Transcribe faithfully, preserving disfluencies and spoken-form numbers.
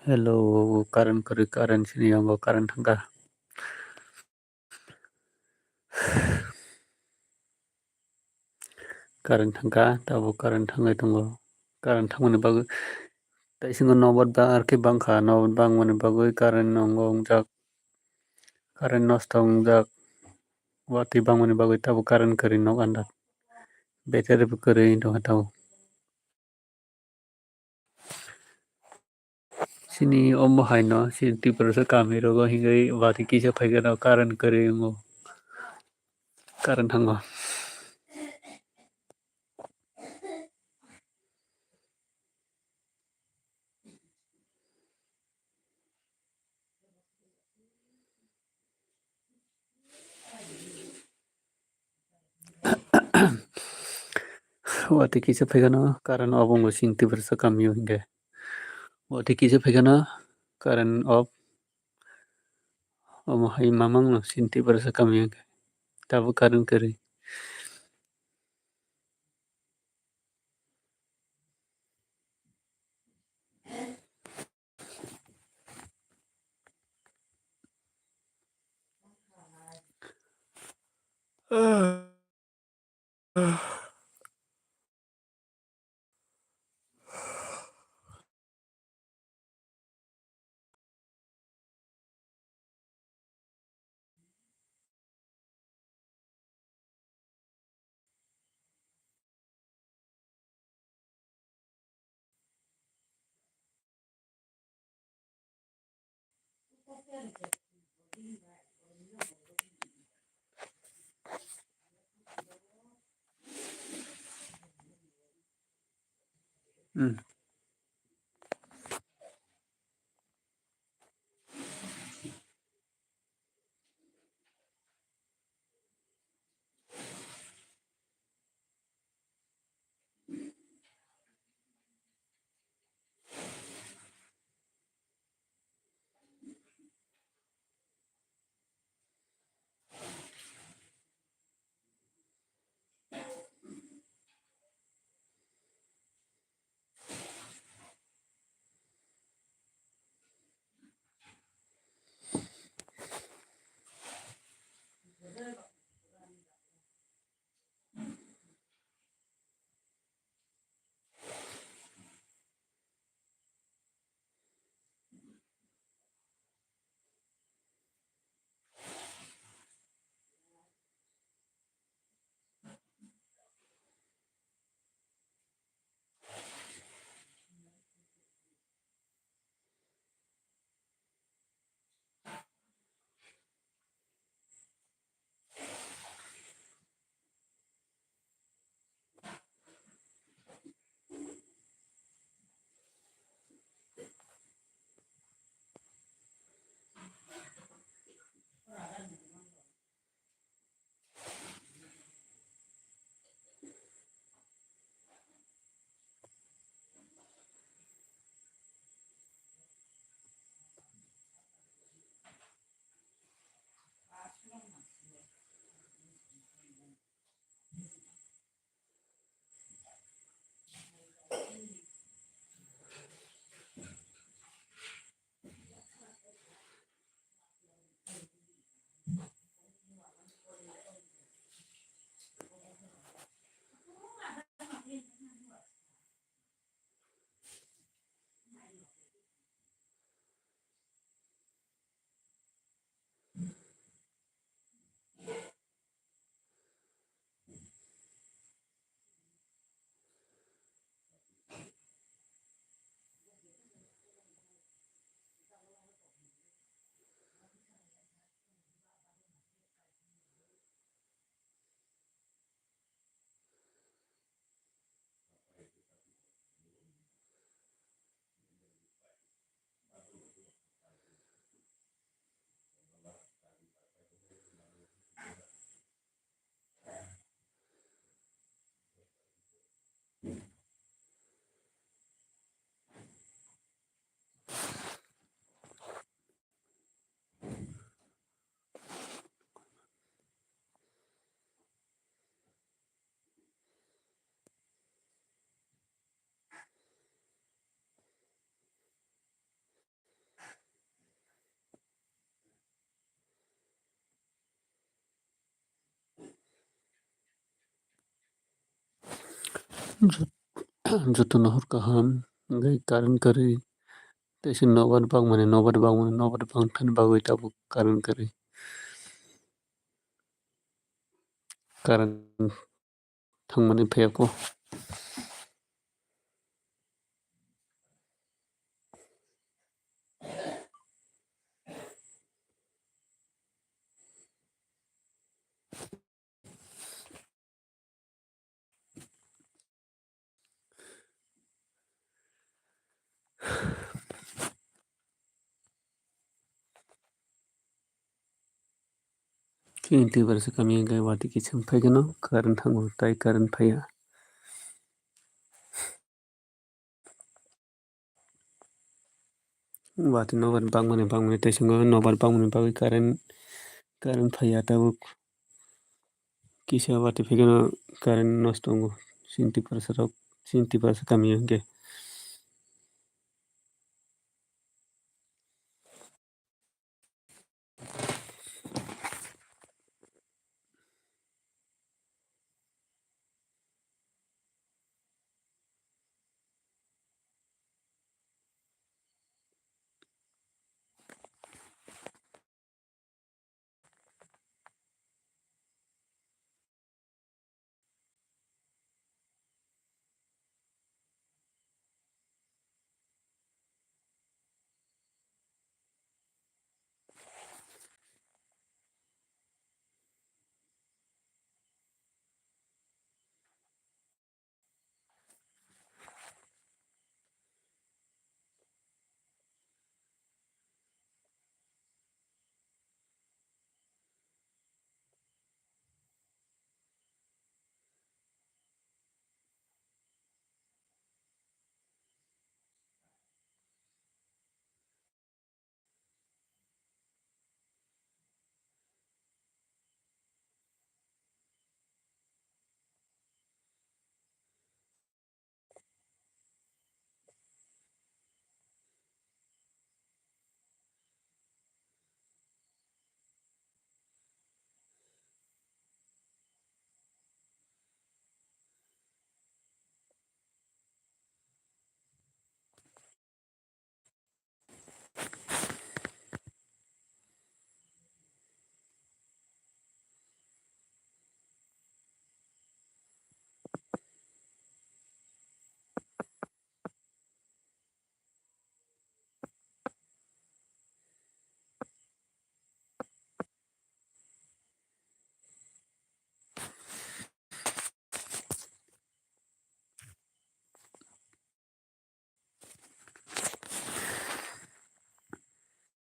Hello, current kwrwi, current sini yango current thangkha. Current thangkha, tabuk current thangwi tongo. Current thangmani bagwi taisingo nobar ba arkhe bangkha, nobar bangmani bagwi current nongo wngjak, current nosto wngjak, watwi bangmani bagwi tabuk current kwrwi nok andar. Battery bo kwrwi wngtongkha tabuk. Chini omo haino, chini Tiprasa kami rogo hingwi watwi kisa phaikhe no current kwrwi wngo. Current thango. Watwi kisa phaikhe no current off wngo chini Tiprasa kamio hinkhe. Watwi kisa phaikhe no current off. Omo hai mamang no chini Tiprasa kamio hinkhe. Tabuk current kwrwi. Hmm. Jot-, jotono hor kaham, hwnkhe current kwrwi. Teisa nobar bangmani, nobar bangmani, nobar bangthani bagwi tabuk current kwrwi. Current thangmani phiyakho. Chini Tiprasa kami hwnkhe watwi kisa wng phaikhe no current thango, tai current phaiya. Watwi nobar bangmani bangmani tei swngo nobar bangmani bagwi current, current phaiya tabuk. Kisa watwi phaikhe no current nosto wngo. Chini Tiprasa rok, chini Tiprasa kami hwnkhe.